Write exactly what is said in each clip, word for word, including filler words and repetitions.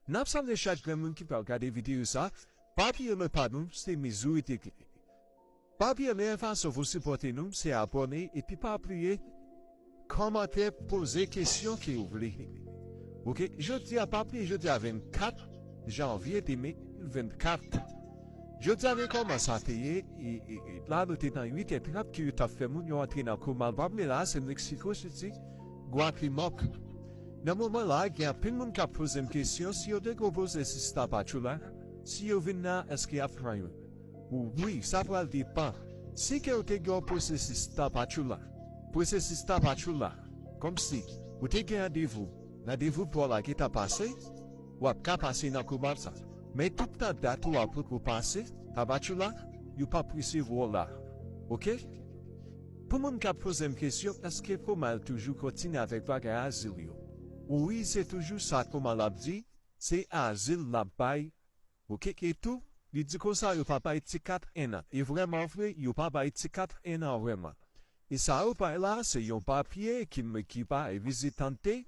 N ap salye chak grenn moun ki pral gade videyo sa. Pa bliye men pa nou, se Mizouri T V. Pa bliye meyè fason pou sipòte nou, se abòne epi pa bliye kòmante, poze kesyon ke w vle. Oke, jodi a, pa bliye jodi a vennkat janvye de mil vennkat. Jodi a gen kòman sa te ye, e, e, e la nou te nan uit è trant ke yo t ap fè moun yo antre nan koma. Pa bliye la, se Mexico City, Guatemala. Nan moman la, gen anpil moun k ap poze m kesyon si yo te gen pwosesis tapachula, si yo vin la, èske y ap pran yo. Wi, sa pral depann. Si ke w te gen yon pwosesis tapachula, pwosesis tapachula, kòmsi ou te gen randevou, randevou pa w la gentan pase, w ap ka pase nan koma sa. Men toutan dat ou ap poko pase, tapachula, yo p ap resevwa w la. Oke? Pou moun k ap poze m kesyon, èske koma toujou kontinye avèk bagay azil yo? Wi, se toujou sa koma l ap di, se azil l ap bay. Oke, e tou, li di konsa yo pa bay ti kat en an. E vrèman vre, yo pa bay ti kat en an vrèman. E sa yo bay la, se yon papye ki, ki bay vizitante,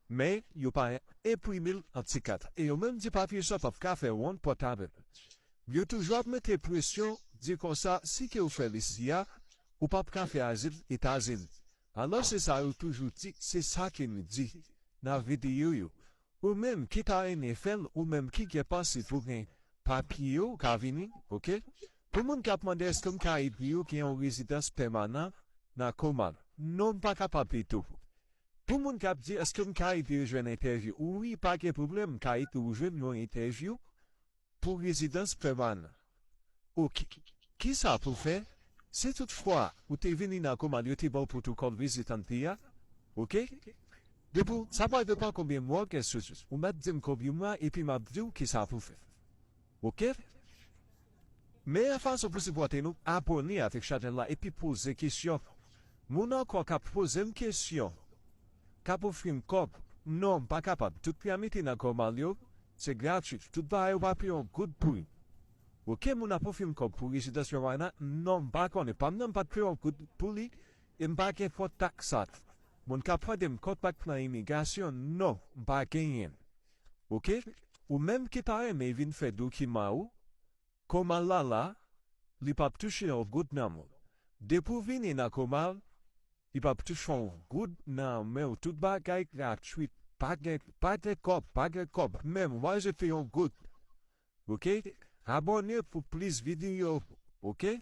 men yo pa enprime l an ti kat. E yo menm di papye sa p ap ka fè wonn pòt avè l. Yo toujou ap mete presyon, di konsa, si ke w fè l isi a, ou p ap ka fè azil Etazini. Alò, se sa yo toujou di, se sa ke nou di nan videyo yo. Ou menm ki ta renmen fè l, ou menm ki gen panse pou gen papye yo, w ka vini, oke? Pou moun k ap mande èske m ka ede yo gen yon rezidans pèmanan nan koma. Non, m pa kapab ede w. Pou moun k ap di èske m ka ede yo jwenn entèvyou, wi, pa gen pwoblèm, m ka ede w jwenn yon entèvyou pou rezidans pèmanan. Oke. Kisa pou fè? Si toutfwa ou te vini nan koma yo te ba w pwotokòl vizitante a, oke? Depi w, sa pral depann konbyen mwa w gen sou ou. Ou mèt di m konbyen mwa epi m ap di w kisa pou fè. Oke? Meyè fason pou sipòte nou, abòne avèk chanèl la epi poze kesyon. Moun ankò k ap poze m kesyon, k ap ofri m kòb, non, m pa kapab. Tout pri a mete nan koma l yo, se gratwi. Tout bagay ou pa peye yon goud pou li. Oke, moun ap ofri m kòb pou rezidans pèmanan, non, m pa konnen. Pa m nan m pa t peye yon goud pou li, e m pa gen kontak sa. Moun k ap mande m kontak nan imigrasyon, non, m pa genyen l. Oke? Ou menm ki ta renmen vin fè dokiman ou, koma l la la, li p ap touche yon goud nan men w. Depi w vini nan koma l, li p ap touche yon goud nan men w. Tout bagay gratwi. Pa gen, pa gen kòb, pa gen kòb. Menm, w pa jete yon goud. Oke? Abòne pou plis videyo. Oke?